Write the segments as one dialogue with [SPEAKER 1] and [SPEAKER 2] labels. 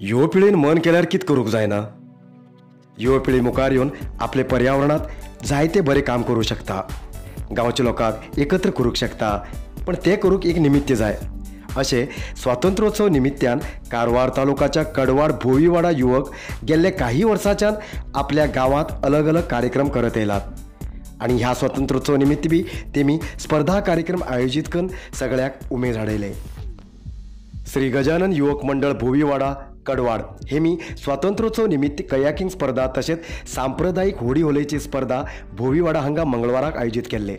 [SPEAKER 1] युवा पिळगेन मन केल्यार कितें करूंक जायना? युवा पिळगी मुखार येवन आपले पर्यावरणांत जायते बरें काम करूं शकता, गांवच्या लोकांक एकत्र करूंक शकता, पण तें करूंक एक निमित्य जाय. अशें स्वातंत्र्योत्सव निमित्यान कारवार तालुकाच्या कडवाड भोवीवाडा युवक गेल्ले काही वर्सांच्यान आपल्या गांवांत अलग अलग कार्यक्रम करत येयलात आनी ह्या स्वातंत्र्योत्सव निमित्त बी तेमी स्पर्धा कार्यक्रम आयोजीत करून सगळ्याक उमेद हाडयले. श्री गजानन युवक मंडळ भोवीवाडा कडवाड हे मी स्वातंत्र्योत्सव निमित्त कयाकिंग स्पर्धा तशेंच सांप्रदायिक होडी होलेची स्पर्धा भोवीवाडा हांगा मंगळवाराक आयोजीत केल्ले.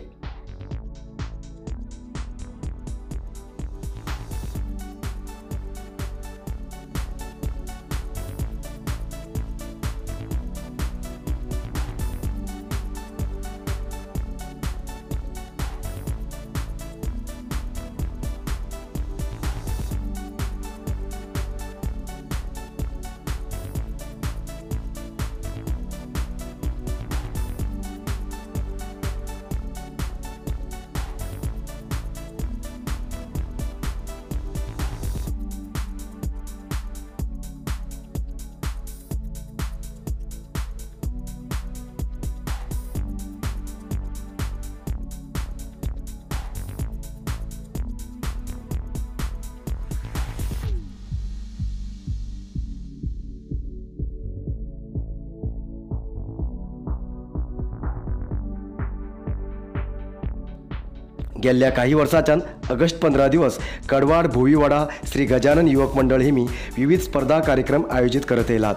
[SPEAKER 1] गेल्ल्या काही वर्सांच्यान ऑगस्ट 15 दिवस कडवाड भोवीवाडा श्री गजानन युवक मंडळ हेमी विविध स्पर्धा कार्यक्रम आयोजित करत येयलात.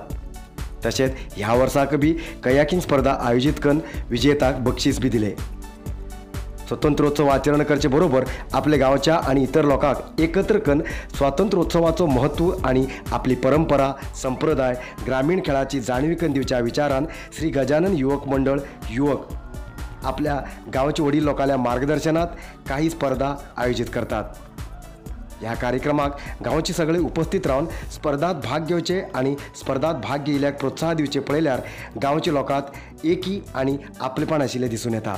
[SPEAKER 1] तशेंच ह्या वर्साक बी कयाकिंग स्पर्धा आयोजित करून विजेताक बक्षीस बी दिले. स्वातंत्र्योत्सव आचरण करचे बरोबर आपल्या गांवच्या आनी इतर लोकांक एकत्र करून स्वातंत्र्योत्सवाचो महत्व आनी आपली परंपरा संप्रदाय ग्रामीण खेळाची जाणीव करून दिवच्या विचारान श्री गजानन युवक मंडळ युवक आपल्या गांवचे वडील लोकांच्या मार्गदर्शनात काही स्पर्धा आयोजित करतात. ह्या कार्यक्रमाक गांवचे सगळे उपस्थित रावन स्पर्धात भाग घेवचे आनी स्पर्धात भाग घेयल्याक प्रोत्साहन दिवचे पळयल्यार गांवच्या लोकांत एकी आनी आपलेपण आशिल्लें दिसून येता.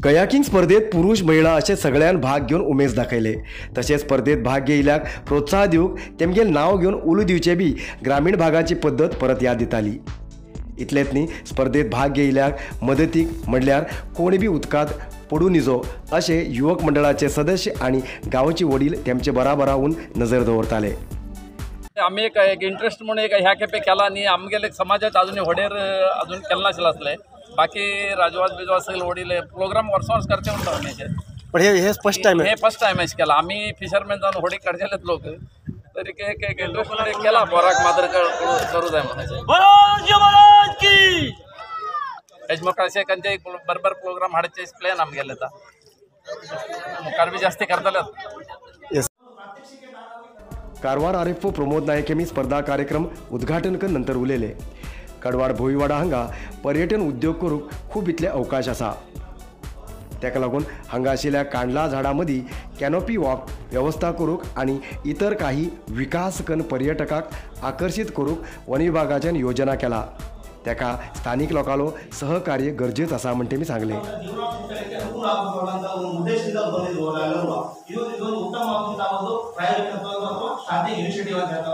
[SPEAKER 1] कयाकिंग स्पर्धेत पुरुष महिला अशे सगळ्यान भाग घेवन उमेद दाखयले. तशेंच स्पर्धेत भाग घेयिल्ल्याक प्रोत्साह दिवंक तेमगेल नांव घेवन उलो दिवचे बी ग्रामीण भागाची पद्दत परत याद दिताली. इतलेंच न्ही, स्पर्धेत भाग घेयिल्ल्याक मदतीक म्हणल्यार कोणी बी उदकांत पडूं निजो अशें युवक मंडळाचे सदस्य आनी गांवचे वडील तेमचे बराबरावून नजर दवरताले.
[SPEAKER 2] आमी एक इंट्रस्ट म्हणून एक ह्या खेपे केला आनी आमगेले समाजात अजून होडेर अजून केला नाशिल्लें आसलें. बाकी राजवास बिजवास सगळे वडील प्रोग्राम वर्सां वर्स करचे म्हणटा आमी.
[SPEAKER 1] पण हे फर्स्ट टायम,
[SPEAKER 2] हे फर्स्ट टायम अशें केला. आमी फिशरमॅन जावन होडी काडचेलेच लोक, तरी एक इंट्रस्ट म्हणून केला पोराक मात्र करूं जाय म्हणून. हेज मुखार अशें खंयचे बरोबर प्रोग्राम हाडचे प्लॅन आमगेले आतां मुखार बी जास्ती करतले.
[SPEAKER 1] कारवार आरएफओ प्रमोद नायक यांनी स्पर्धा कार्यक्रम उद्घाटन कर नंतर उलयले. कडवाड भोईवाडा हांगा पर्यटन उद्योग करूंक खूब इतले अवकाश आसा. ताका लागून हांगा आशिल्ल्या कांडला झाडां मदीं कॅनोपी वॉक वेवस्था करूंक आनी इतर काही विकास करून पर्यटकाक आकर्शीत करूंक वन विभागाच्यान योजना केला. ताका स्थानीक लोकांलो सहकार्य गरजेच आसा म्हण तेमी सांगलें.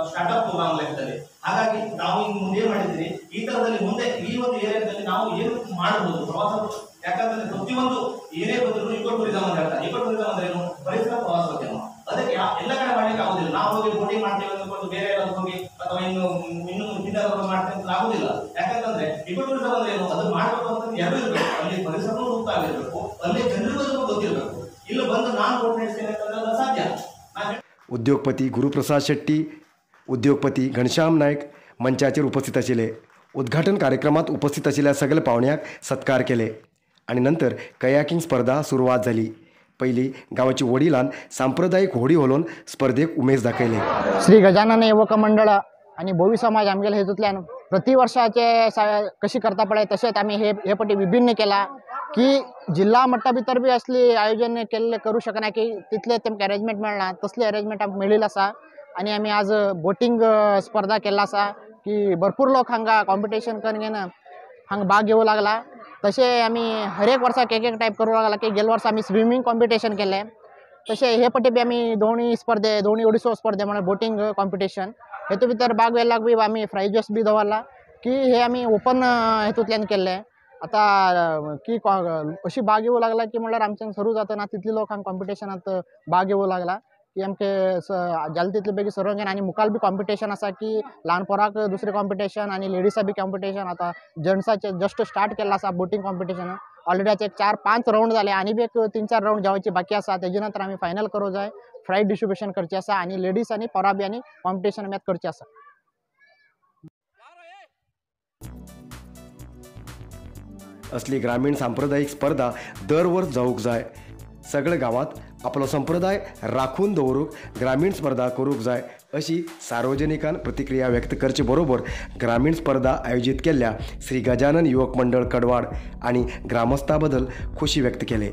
[SPEAKER 3] ಸ್ಟಾರ್ಟ್ಅಪ್ ಪ್ರೋಗ್ರಾಮ್ ಲೆಕ್ಕದಲ್ಲಿ. ಹಾಗಾಗಿ ನಾವು ಇನ್ನು ಮುಂದೆ ಏನ್ ಮಾಡಿದ್ರಿ ಈ ತರದಲ್ಲಿ ಮುಂದೆ ಈ ಒಂದು ಏರಿಯಾದಲ್ಲಿ ನಾವು ಏನು ಮಾಡಬಹುದು ಪ್ರವಾಸ. ಯಾಕಂದ್ರೆ ಪ್ರತಿಯೊಂದು ಏನೇ ಬಂದ್ರು ಇಕೋ ಟೂರಿಸಂ ಅಂತ ಹೇಳ್ತಾರೆ. ಇಕೋ ಟೂರಿಸಂ ಅಂದ್ರೆ ಏನು? ಪರಿಸರ ಪ್ರವಾಸೋದ್ಯಮ. ಅದಕ್ಕೆ ಎಲ್ಲ ಕಡೆ ಮಾಡ್ಲಿಕ್ಕೆ ಆಗುದಿಲ್ಲ. ನಾವು ಹೋಗಿ ಬೋಟಿಂಗ್ ಮಾಡ್ತೇವೆ ಅಂದ್ಕೊಂಡು ಬೇರೆ ಎಲ್ಲಾದ್ರೂ ಹೋಗಿ ಅಥವಾ ಇನ್ನು ಇನ್ನು ಹಿಂದೆ ಮಾಡ್ತೇವೆ ಅಂತ ಆಗುದಿಲ್ಲ. ಯಾಕಂತಂದ್ರೆ ಇಕೋ ಟೂರಿಸಂ ಅಂದ್ರೆ ಏನು? ಅದು ಮಾಡಬೇಕು ಅಂತಂದ್ರೆ ಎರಡು ಇರಬೇಕು. ಅಲ್ಲಿ ಪರಿಸರನೂ ಸೂಕ್ತ ಆಗಿರ್ಬೇಕು, ಅಲ್ಲಿ ಜನರಿಗೂ ಅದನ್ನು ಗೊತ್ತಿರಬೇಕು. ಇಲ್ಲಿ ಬಂದು ನಾನು ಬೋಟ್ ನಡೆಸ್ತೇನೆ ಅಂತಂದ್ರೆ ಅದು ಅಸಾಧ್ಯ.
[SPEAKER 1] उद्योगपती गुरुप्रसाद शेट्टी, उद्योगपती घनश्याम नायक मंचाचेर उपस्थित आशिल्ले. उद्घाटन कार्यक्रमात उपस्थित आशिल्ल्या सगल्या पावण्यांक सत्कार केले आनी नंतर कयाकिंग स्पर्धा सुरवात जाली. पयली गांवाची वडिलान सांप्रदायिक होडी व्हलोवन स्पर्धेक उमेद दाखयले.
[SPEAKER 4] श्री गजानन युवक मंडळ आनी भोवी समाज आमगेले हेतूंतल्यान प्रति वर्षाचे कशी करता पळय तशेंच आमी हे पटी विभिन्न केला की जिल्हा मट्टा भितर बी असली आयोजन केल्ले करूं शकना की तितले तेमकां अरेंजमेंट मेळना, तसली अरेंजमेंट आमकां मेळिल्ली आसा. आनी आमी आज बोटींग स्पर्धा केल्ला आसा की भरपूर लोक हांगा कॉम्पिटिशन करून घेवन हांगा भाग घेवूं लागला. तशें आमी हर एक वर्साक एक एक टायप करूं लागला की गेल्या वर्सा आमी स्विमींग कॉम्पिटिशन केलें, तशें हे पटी बी आमी दोणी स्पर्धे, दोणी ओडिसो स्पर्धे म्हणल्यार बोटींग कॉम्पिटिशन हेतू भितर भाग घेयल्ल्याक बी आमी प्रायजस बी दवरला की हे आमी ओपन हेतूंतल्यान केल्लें. आतां की अशी भाग घेवूं लागला की म्हणल्यार आमच्यान सुरू जातना तितले लोक हांगा कॉम्पिटिशनांत भाग घेवूं लागला की आमचे जाले तितले बेगीन सरोंक जायना. आनी मुखार बी कॉम्पिटिशन आसा की ल्हान पोराक दुसरें कॉम्पिटिशन आनी लेडिसा बी कॉम्पिटिशन. आतां जेंट्साचें जस्ट स्टार्ट केल्लें आसा बोटींग कॉम्पिटिशन. ऑलरेडी आतां एक 4-5 रावंड जाले आनी बी एक 3-4 रावंड जावची बाकी आसा. तेजे नंतर आमी फायनल करूं जाय, प्रायज डिस्ट्रिब्युशन करचें आसा आनी लेडीज आनी पोरां बी आनी कॉम्पिटिशन आमी आतां करचें आसा.
[SPEAKER 1] असली ग्रामीण सांप्रदायिक स्पर्धा दर वर्स जावंक जाय. सगळे गांवांत आपलो संप्रदाय राखून दवरूंक ग्रामीण स्पर्धा करूंक जाय अशी सार्वजनिकान प्रतिक्रिया व्यक्त करचे बरोबर ग्रामीण स्पर्धा आयोजीत केल्ल्या श्री गजानन युवक मंडळ कडवाड आनी ग्रामस्था बद्दल खोशी व्यक्त केले.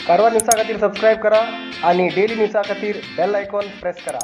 [SPEAKER 1] कारवार न्यूजा खातीर सबस्क्रायब करा आनी डेली न्यूजा खातीर बेल आयकॉन प्रेस करा.